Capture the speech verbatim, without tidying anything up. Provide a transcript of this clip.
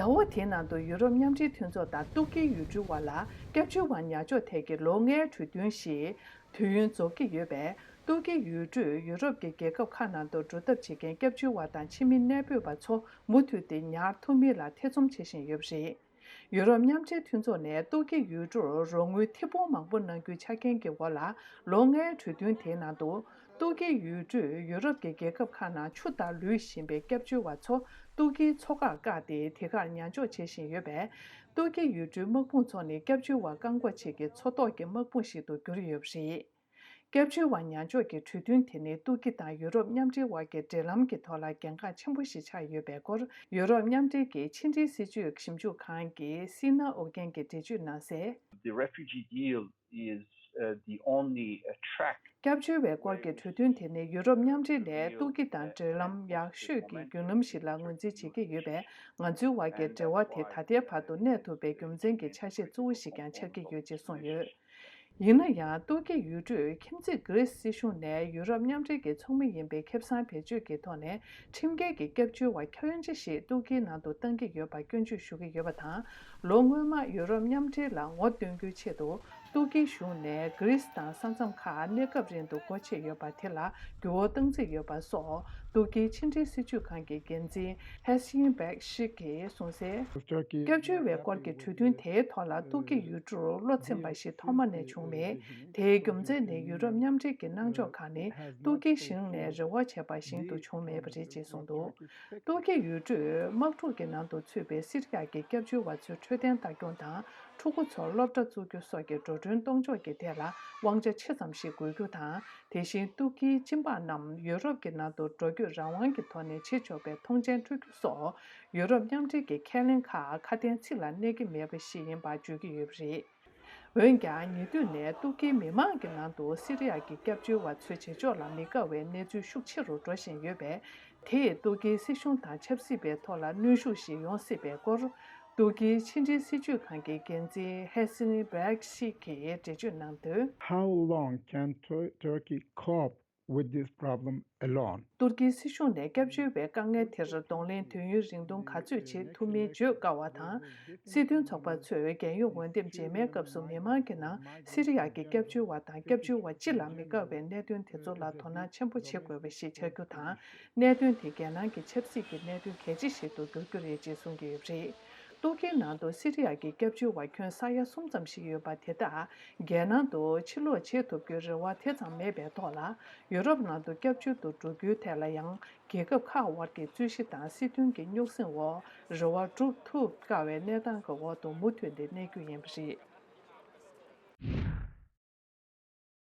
ཟླ་བ་དེའི་ནང་དུ་ཡུ་རོབ་མཉམ་འབྲེལ་མཐུན་ཚོགས་དང་ཏུར་ཀིའི་ཡུལ་གྲུའི་དབར་ལ་སྐྱབས་བཅོལ་བ་ཉར་འཇོག་ཐད་ཀྱི་ལོ་ལྔའི་གྲོས་མཐུན་ཞིག་དུས་ཡུན་རྫོགས་ཀྱི་ཡོད་པས། ཏུར་ཀིའི་ཡུལ་གྲུས་ཡུ་རོབ་ཀྱི་རྒྱལ་ཁབ་ཁག་ནང་དུ་འགྲོ་ཐབས་བྱེད་མཁན་སྐྱབས་བཅོལ་བ་དང་ཕྱི་མི་གནས་སྤོས་པ་ཚོ་མུ་མཐུད་དེ་ཉར་ཐུབ་མིན་ལ་ཐེ་ཚོམ་བྱེད་བཞིན་ཡོད་པ་རེད། ཡུ་རོབ་མཉམ་འབྲེལ་མཐུན་ཚོགས་ནས་ཏུར་ཀི་ཡུལ་གྲུར་རོགས་དངུལ་ཐེར་འབུམ་མང་པོ་གནང་རྒྱུའི་ཆ་རྐྱེན་གྱི་འོག་ལ། ལོ་ལྔའི་གྲོས་མཐུན་དེའི་ནང་དུ། ཏུར་ཀི་ཡུལ་གྲུས་ཡུ་རོབ་ཀྱི་རྒྱལ་ཁབ་ཁག་ནང་ཆུ་དང་ལུད་བཞིན་པའི་སྐྱབས་བཅོལ་བ་ཚོ་ཏུར་ཀིའི་མཚོ་ཁར་བཀག་སྟེ། དེ་གར་ཉར་འཇོག་བྱེད་བཞིན་ཡོད་པས། ཏུར་ཀི་ཡུལ་གྲུའི་དམག་དཔུང་ཚོ་ནི་སྐྱབས་བཅོལ་བ་བཀག་འགོག་བྱེད་ཀྱི་མཚོ་ཐོག་གི་དམག་དཔུང་ཞིག་ཏུ་གྱུར་ཡོད་པ་རེད། སྐྱབས་བཅོལ་བ་ཉར་འཇོག་གི་གྲོས་མཐུན་དེ་ནི་ཏུར་ཀི་དང་ཡུ་རོབ་མཉམ་འབྲེལ་བར་གྱི་འབྲེལ་ལམ་གྱི་ཐོག་ལ་གལ་འགངས་ཆེན་པོ་ཞིག་ཆགས་ཡོད་པའི་སྐོར། ཡུ་རོབ་མཉམ་འབྲེལ་གྱི་ཕྱི་འབྲེལ་སྲིད་ཇུས་ཞིབ་འཇུག་ཁང་གི་སི་ན་ཨོ་རྒྱན་གྱིས་འགྲེལ་བརྗོད་གནང་གསལ། The refugee deal is uh, the only uh, track. སྐྱབས་བཅོལ་བའི་སྐོར་གྱི་གྲོས་མཐུན་དེ་ནི་ཡུ་རོབ་མཉམ་འབྲེལ་ནས་ཏུར་ཀི་དང་འབྲེལ་ལམ་ཡག་ཤོས་ཀྱི་བརྒྱུད་ལམ་ཞིག་ལ་ངོས་འཛིན་བྱེད་ཀྱི་ཡོད་པས། ང་ཚོའི་བར་གྱི་འབྲེལ་བ་དེ་ད་ལྟའི་བར་དུ་གནས་ཐུབ་པའི་རྒྱུ་མཚན་གྱི་ཆ་ཤས་གཙོ་བོ་ཞིག་ཀྱང་ཆགས་ཀྱི་ཡོད་ཅེས་གསུངས་ཡོད། ཡིན་ན་ཡང་། ཏུར་ཀི་ཡུལ་གྲུས་ཁྱིམ་མཚེས་གྷི་རིས་སྲིད་གཞུང་ནས་ཡུ་རོབ་མཉམ་འབྲེལ་གྱི་ཚོགས་མི་ཡིན་པའི་ཁེ་བཟང་བེད་སྤྱོད་ཀྱི་ཐོག་ནས། ཁྲིམས་འགལ་གྱི་སྐྱབས་བཅོལ་བ་ཁྱོན་ཆེ་ཞིག་ཏུར་ཀིའི་ནང་དུ་གཏང་གི་ཡོད་པར་སྐྱོན་བརྗོད་ཞུ་གི་ཡོད་པ་དང་། ལོ་སྔོན་མ་ཡུ་རོབ་མཉམ་འབྲེལ་ལ་ངོ་སྟོན་རྒྱུའི་ཆེད་དུ། ཏུར་ཀིའི་གཞུང་ནས་གྷི་རིས་དང་ས་མཚམས་ཁག་གནས་སྐབས་རིང་དུ་སྒོ་ཕྱེ་ཡོད་པ་དེ་ལ་འགྱུར་བ་གཏང་རྩིས་ཡོད་པ་སོགས། ཏུར་ཀིའི་ཕྱི་འབྲེལ་སྲིད་ཇུས་ཁང་གི་འགན་འཛིན་ཧེ་སིན་བེག་ཤིག་གིས་གསུངས་གསལ། སྐྱབས་བཅོལ་བའི་སྐོར་གྱི་གྲོས་མཐུན་དེའི་ཐོག་ལ་ཏུར་ཀི་ཡུལ་གྲུར་བློ་ཚིམ་པ་ཞིག་ཐོག་མ་ནས་བྱུང་མེད། དེའི་རྒྱུ་མཚན་ནི་ཡུ་རོབ་མཉམ་འབྲེལ་གྱི་གནང་ཕྱོགས་ཁག་ནི་ཏུར་ཀིའི་གཞུང་ནས་རེ་བ་བྱས་པ་བཞིན་དུ་བྱུང་མེད་པ་རེད་ཅེས་གསུངས་འདུག་ཏུར་ཀི་ཡུལ་གྲུས་དམག་འཁྲུག་གི་ནང་དུ་ཚུད་པའི་སི་རི་ཡ་གི་སྐྱབས་བཅོལ་བ་ཚོའི་འཕྲོད་བསྟེན་ལྟ་སྐྱོང་དང་། ཕྲུ་གུ་ཚོར་སློབ་གྲྭ་བཙུགས་རྒྱུ་སོགས་ཀྱི་འགྲོ་གྲོན་གཏོང་ཕྱོགས་ཀྱི་ཐད་ལ་དབང་ཆ་ཆེ་ཙམ་ཞིག་དགོས་རྒྱུ་དང་། དེ་བཞིན་ཏུར་ཀིའི་སྤྱི་འབངས་རྣམས་ཡུ་རོབ་ཀྱི་ནང་དུ་འགྲོ་སྐྱོད་རང་དབང་གི་ཐོག་ནས་བྱེད་ཆོག་པའི་ཐོངས་མཆན་སྤྲོད་རྒྱུ་སོགས། ཡུ་རོབ་མཉམ་འབྲེལ་གྱི་ཁས་ལེན་ཁག་ཁ་དན་ཚིག་ལ་གནས་ཀྱི་མེད་པ་ཞིག་ཡིན་པར་བརྗོད་ཀྱི་ཡོད་པ་རེད། འོན་ཀྱང་། ཉེ་དུས་ནས་ཏུར་ཀིའི་མི་མང་གི་ནང་དུ་སི་རི་ཡ་གི་སྐྱབས་བཅོལ་བ་ཚོའི་བྱེད་ཕྱོགས་ལ་མི་དགའ་བའི་གནས་ཚུལ་ཤུགས་ཆེ་རུ་འགྲོ་བཞིན་ཡོད་པས། དེས་ཏུར་ཀིའི་སྲིད་གཞུང་དང་ཆབ་སྲིད་པའི་ཐོག་ལ་གནོན་ཤུགས་ཤིག་ཡོང་སྲིད་པའི་སྐོར། ཏུར་ཀིའི་ཕྱི་འབྲེལ་སྲིད་ཇུས་ཁང་གི་འགན་འཛིན་ཧེ་སིན་བེག་ཤིག་གིས་འགྲེལ་བརྗོད་གནང་དོན། How long can Tur- Turkey cope with this problem alone? ཏུར་ཀིའི་སྲིད་གཞུང་ནས་སྐྱབས་བཅོལ་བའི་དཀའ་ངལ་དེར་གདོང་ལེན་དུས་ཡུན་རིང་ཐུང་ག་ཚོད་བྱེད་ཐུབ་མིན་བརྗོད་དཀའ་བ་དང་། སྲིད་དོན་ཚོགས་པ་ཚོས་རྒྱལ་ཡོངས་འོས་འདེམས་རྗེས་མའི་སྐབས་སུ་མི་མང་གི་ནང་སི་རི་ཡ་གི་སྐྱབས་བཅོལ་བ་དང་སྐྱབས་བཅོལ་བ་སྤྱི་ལ་མི་དགའ་བའི་གནད་དོན་དེ་ཚོ་ལ་དོ་སྣང་ཆེན་པོ་བྱེད་དགོས་པ་ཞིག་ཆགས་རྒྱུ་དང་། གནད་དོན་དེ་རྒྱལ་ནང་གི་ཆབ་སྲིད་ཀྱི་གནད་དོན་གལ་ཆེ་ཞིག་ཏུ་འགྱུར་རྒྱུ་རེད་ཅེས་གསུང་གི་ཡོད་པ་རེད། ཏུར་ཀིའི་ནང་དུ་སི་རི་ཡ་གི་སྐྱབས་བཅོལ་བ་ཁྱོན་ས་ཡ་གསུམ་ཙམ་ཞིག་ཡོད་པ་དེ་དག་རྒྱལ་ནང་དུ་ཕྱིར་ལོག་བྱེད་ཐུབ་རྒྱུའི་རེ་བ་དེ་ཙམ་མེད་པའི་ཐོག་ལ། ཡུ་རོབ་ནང་དུ་སྐྱབས་བཅོལ་དུ་འགྲོ་རྒྱུའི་ཐད་ལ་ཡང་། རྒྱལ་ཁབ་ཁག་དབར་གྱི་རྩོད་གཞི་དང་སྲིད་དོན་གྱི་རྙོག་ཟིང་འོག་རེ་བ་སྒྲུབ་ཐུབ་དཀའ་བའི་གནས་སྟངས་ཀྱི་འོག་ཏུ་མུ་མཐུད་དེ་གནས་རྒྱུ་ཡིན་པ་རེད།